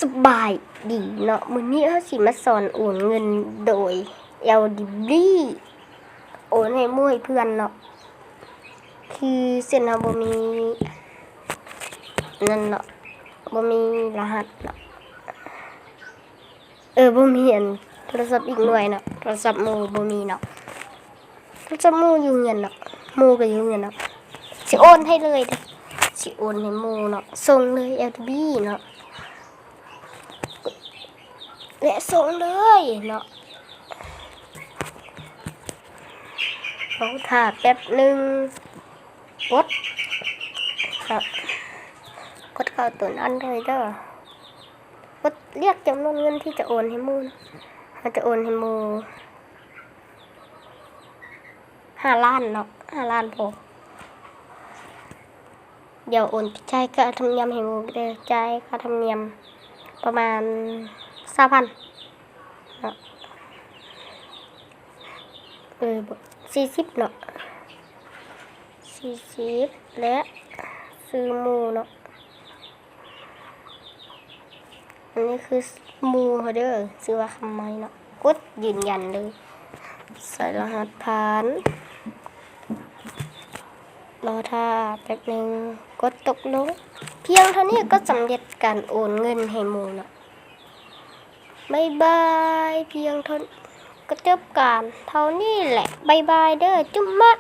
ສະບາຍດີເນາະ, ມື້ນີ້ເຮົາຊິມາສອນໂອນເງິນໂດຍ ແອລດີບີ ໂອນໃຫ້ໝູ່ໃຫ້ເພື່ອນເນາະ. ຄືເຊັ່ນເຮົາບໍ່ມີນັ້ນເນາະ, ບໍ່ມີລະຫັດເນາະ. ເອີ ບໍ່ມີອັນໂທລະສັບອີກໜ່ວຍເນາະ, ໂທລະສັບໝູ່ບໍ່ມີເນາະ. ໂທລະສັບໝູ່ຢູ່ເຮືອນເນາະ, ໝູ່ກໍຢູ່ເຮືອນເນາະ. ຊິໂອນໃຫ້ເລີຍເດ້, ຊິໂອນໃຫ້ໝູ່ເນາະ, ສົ່ງເລີຍ ແອລດີບີ ເນາະ. ແລະ ສົ່ງເລີຍເນາະ. ລໍຖ້າແປັບໜຶ່ງ, ກົດເຂົ້າ, ກົດເຂົ້າຕົວນັ້ນເລີຍເດີ. ກົດເລືອກຈຳນວນເງິນທີ່ຈະໂອນໃຫ້ໝູ່ເນາະ. ເຮົາຈະໂອນໃຫ້ໝູ່ ຫ້າລ້ານເນາະ, ຫ້າລ້ານພໍ. ດຽວໂອນຈ່າຍຄ່າທຳນຽມໃຫ້ໝູ່ເດີ, ຈ່າຍຄ່າທຳນຽມປະມານຊາວພັນເນາະ, ເອີ ສີ່ສິບເນາະ, ສີ່ສິບ ແລະ ຊື່ໝູ່ເນາະ. ອັນນີ້ຄືໝູ່ເຮົາເດີ, ຊື່ວ່າຄຳໄມເນາະ. ກົດຢືນຢັນເລີຍ, ໃສ່ລະຫັດຜ່ານ, ລໍຖ້າແປັບໜຶ່ງ, ກົດຕົກລົງ. ພຽງເທົ່ານີ້ກໍສຳເລັດການໂອນເງິນໃຫ້ໝູ່ເນາະ. ບາຍບາຍ, ພຽງເທົ່າ, ກໍຈົບການເທົ່ານີ້ແຫຼະ. ບາຍບາຍເດີ, ຈຸມມະ.